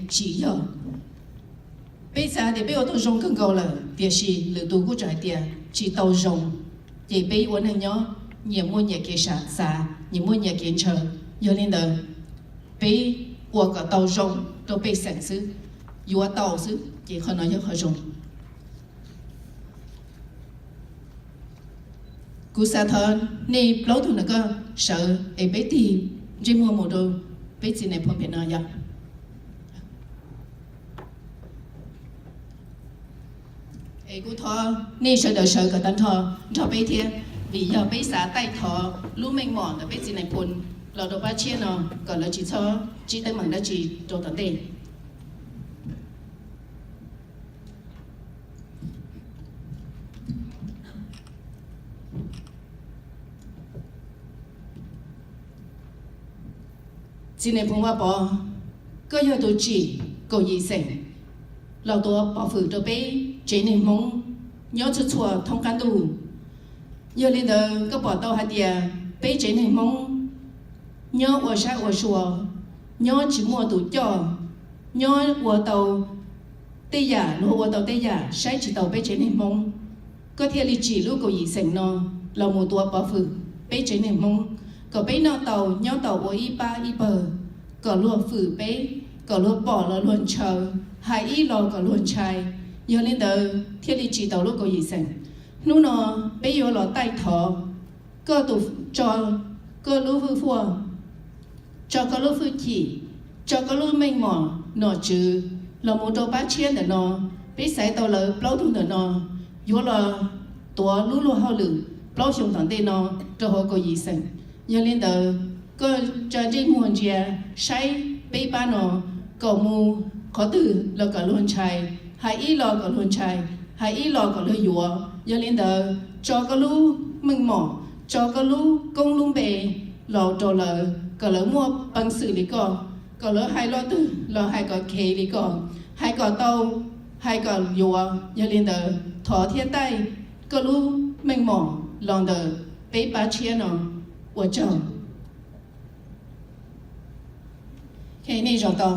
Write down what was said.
Tsis yog. Peb xav tias peb ua tau zoo kawg nkaus lawm, tiam sis lwm tus kuj tseem hais tias tsis tau zoo, ces peb ua neeg nyob nyias muaj nyias kev xav, nyias muaj nyias kev ntshaw. Yog li ntawd, peb ua kom tau zoo rau pej xeem xwb, yuav tau xwb, ces qhov no yog qhov zoo. Kuv xav thov nej plaub tug ntawm ko sawv es peb tig ntsej muag mus rau peb txiv nais phoo pem no yog. Es kuv thov nej sawv daws sawv kom tag nrho nrog peb thiab, vim yog peb xav taij thov lub meej mom ntawm peb txiv nais phoo los rau pab tshiab no, kom lawv tsis txhob tsib teeb meem dab tsi rau tom ntej. Txiv nais phoo Vaj Pov, koj yog tus tsim kaum yim xeem los tuav pov hwm rau peb tsev neeg Hmoob nyob txhua txhua thoob qab ntuj. Yog li ntawd koj pom tau hais tias peb tsev neeg Hmoob nyob ua sab ua sua, nyob tsis muaj tus coj, nyob ua tau tej yam luag ua tau tej yam saib tsis taus peb tsev neeg Hmoob. Koj thiaj li tsim lub kaum yim xeem no los mus tuav pov hwm peb tsev neeg Hmoob, kom peb noj tau nyob tau ua ib pab ib pawg, kom luag hwm peb, kom luag pom los luag ntshaw, hais ib los kom luag ntshai. Yog li ntawd thiaj li tsim tau lub kaum yim xeem. Hnub no peb yuav los taij thov koj tus, tso koj lub hwj huam, tso koj lub hwj chim, tso koj lub meej mom nom tswv los mus rau pab tshiab ntawm no. Peb xaiv tau lawv plaub tug ntawm no yuav los tuav lub luag hauj lwm plaub xyoo tom ntej no rau hauv kaum yim xeem. Yog li ntawd, koj tsa ntsej muag ntsia saib peb pab no, kom mus qhov twg los kom luag ntshai, hais ib los kom luag ntshai, hais ib los kom luag yuav. Yog li ntawd, tso koj lub meej mom, tso koj lub koob lub npe los rau lawv, kom lawv muaj peev xwm li koj, kom lawv hais lo twg los hais kom khev li koj, hais kom tau, hais kom yuav. Yog li ntawd, thov thiab taij koj lub meej mom los ntawm peb pab tshiab no. Ua tsaug. Nej zaum tau.